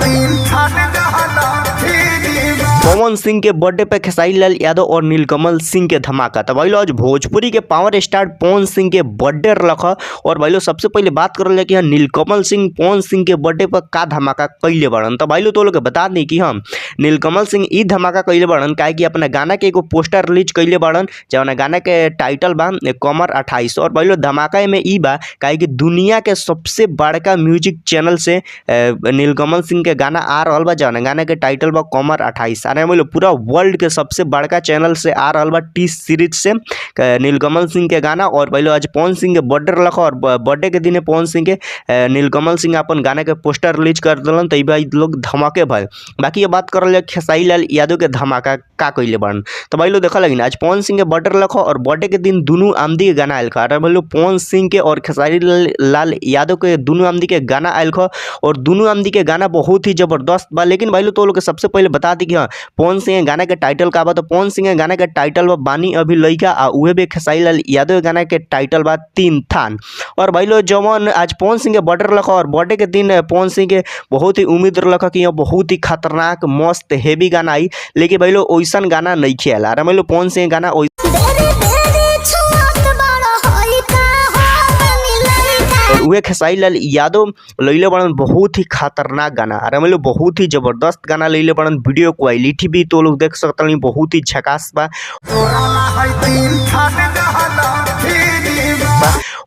तीन थान गहना फिरी बा। पवन सिंह के बर्थडे पे खेसारी लाल यादव और नीलकमल सिंह के धमाका। तो भाई आज भोजपुरी के पावर स्टार पवन सिंह के बर्थडे रख और भाई सबसे पहले बात करल जाए कि हाँ नीलकमल सिंह पवन सिंह के बर्थडे पर का धमाका कैले बड़न। तो भाई तो लोग बता दी कि हम नीलकमल सिंह ई धमाका कैले बड़न काहे कि अपना गाना के एगो पोस्टर रिलीज कैले बड़न जौन गाना के टाइटल बा कमर 28। और भाई धमाका में ई बा काहे कि दुनिया के सबसे बड़का म्यूजिक चैनल से नीलकमल सिंह के गाना आ रहल बा जौन गाना के टाइटल बा कमर 28। अरे बोलो पूरा वर्ल्ड के सबसे बड़का चैनल से आ रहल बा टी सीरीज से नीलकमल सिंह के गाना। और पहले आज पवन सिंह के बर्थडे रख और बर्थडे के दिन पवन सिंह के नीलकमल सिंह अपन गाना के पोस्टर रिलीज कर दिलन। तो भाई लोग धमाके भइल। बाकी ये बात करल जाए खेसारी लाल यादव के धमाका का कैले बड़न। तो भाई लोग देखा लगिन आज पवन सिंह के बर्थडे रख और बर्थडे के दिन दुनू आमदी के गाना आयल। अरे भाई लोग पवन सिंह के और खेसारी लाल यादव के दुनू आमदी के गाना आयल और दुनू आमदी के गाना बहुत ही जबरदस्त बा। लेकिन भाई लोग तो लोग सबसे पहले बता दी कि हाँ पवन सिंह के गाना के टाइटल का बा। तो पवन सिंह के गाना के टाइटल बा बानी अभी लइका आ उहे भी खेसारी लाल यादव के गाना के टाइटल बा तीन थान। और भाई लोग जवन आज पवन सिंह के बर्थडे रख और बर्थडे के दिन पवन सिंह के बहुत ही उम्मीद रख कि यह बहुत ही खतरनाक मस्त हेवी गाना आई, लेकिन भाई लोग ओइसन गाना नहीं खेला। अरे भाई लोग पवन सिंह के गाना और उहे खेसारी लाल यादव लैले बड़न बहुत ही खतरनाक गाना। अरे मतलब बहुत ही जबरदस्त गाना लैले बड़न। वीडियो क्वालिटी भी तो लोग देख सकते हैं बहुत ही झकास बा।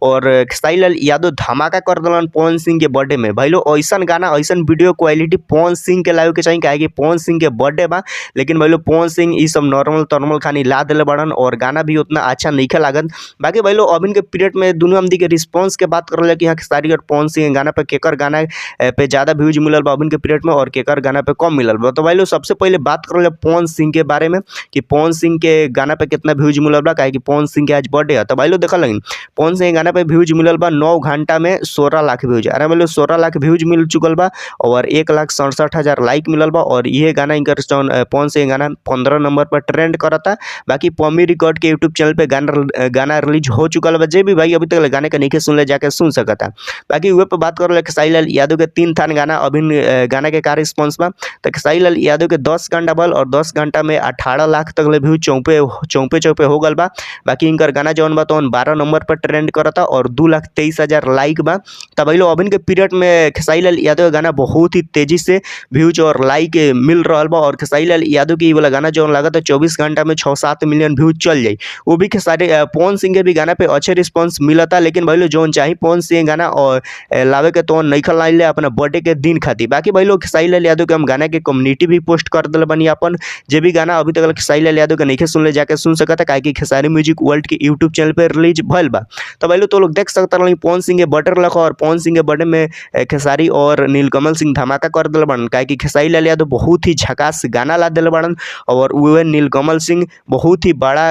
और खेसारी लाल यादव धमाका कर दिलन पवन सिंह के बर्थडे में। भाई लोग ऐसा गाना ऐसा वीडियो क्वालिटी पवन सिंह के लावे के चाहिए काहे कि पवन सिंह के बर्थडे बा। लेकिन भाई लोग पवन सिंह ये सब नॉर्मल तॉर्मल खानी ला दिले बड़न और गाना भी उतना अच्छा नहीं लागत। बाकी भाई लोग अभी के पीरियड में दोनों आमदी के रिस्पॉन्स के बात करल कि हाँ खेसारी और पवन सिंह के गाना पे केकर गाना पे ज़्यादा व्यूज मिलल बा अभी के पीरियड में और केकर गाना पे कम मिलल बा। तो भाई लोग सबसे पहले बात करल पवन सिंह के बारे में कि पवन सिंह के गाना पे कितना व्यूज मिलल बा काहे कि पवन सिंह के आज बर्थडे है। तो भाई लोग देखल पवन सिंह के गाना पे व्यूज मिलल बा 9 घंटा में 16 लाख व्यूज। अरे मतलब 16 लाख व्यूज मिल चुकल बा और 1,67,000 लाइक मिलल बा। और ये गाना इनकर पवन सिंह गाना 15 नंबर पर ट्रेंड करता। बाकी पॉमी रिकॉर्ड के यूट्यूब चैनल पे गाना रिलीज हो चुकल बा। जे भी भाई अभी तक गाने के नहीं सुन ले जाके सुन सकता। बाकी उहे पे बात कर खेसारी लाल यादव के 3 थान गाना अभी गाना के का रिस्पॉन्स बा। तो खेसारी लाल यादव के 10 घंटा बल और 10 घंटा में 18 लाख तक ले व्यूज चौपे चौपे चौपे हो गल बा। बाकी इनकर गाना जौन बा तो 12 नंबर पर ट्रेंड करता और 2,23,000 लाइक बा। तब भाई लोग अभी के पीरियड में खेसारी लाल यादव के गाना बहुत ही तेजी से व्यूज और लाइक मिल रहा बा। और खेसारी लाल यादव की वाला गाना जौन लागत है 24 घंटा में 6-7 मिलियन व्यूज चल जाए। वो भी खेसारी पवन सिंह के भी गाना पे अच्छे रिस्पॉन्स मिलता। लेकिन भाई लोग जौन चाही पवन सिंह गाना और लावे के तो नहीं खल ले अपना बर्थडे के दिन खातिर। बाकी भाई लोग खेसारी लाल यादव के हम गाना के कम्युनिटी भी पोस्ट कर दिल बनी अपन। जे भी गाना अभी तक खेसारी लाल यादव के नहीं सुन ले जाके सुन सकता काहे कि खेसारी म्यूजिक वर्ल्ड के यूट्यूब चैनल पर रिलीज भइल बा। तो भाई लोग तो लोग देख सकता रही पवन सिंह के बर्थडे लख और पवन सिंह के बर्थडे में खेसारी और नीलकमल सिंह धमाका कर दिल बड़न काहे कि खेसारी लाल यादव बहुत ही झकास गाना ला दिल बड़न और वह नीलकमल सिंह बहुत ही बड़ा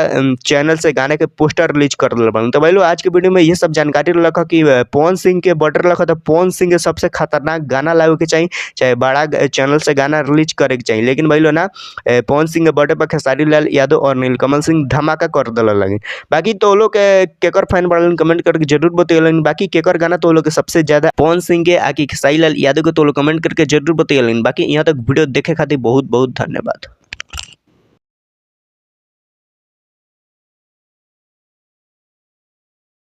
चैनल से गाने के पोस्टर रिलीज कर दिल बड़न। तो भाई लोग आज के वीडियो में ये सब जानकारी रखा कि पवन सिंह के बर्थडे लख तो पवन सिंह के सबसे खतरनाक गाना लावे के चाहिए चाहे बड़ा चैनल से गाना रिलीज करे के चाहिए। लेकिन भाई लोग ना पवन सिंह के बर्थडे पर खेसारी लाल यादव और नीलकमल सिंह धमाका कर दिल लगे। बाकी तो लोग केकर फैन बढ़लन कमेंट करके जरूर बतैलन। बाकी केकर गाना तो लोग सबसे ज्यादा पवन सिंह के आकि खेसारी लाल यादव के तो लोग कमेंट करके जरूर बतैलन। बाकी यहाँ तक वीडियो देखे खातिर बहुत बहुत धन्यवाद।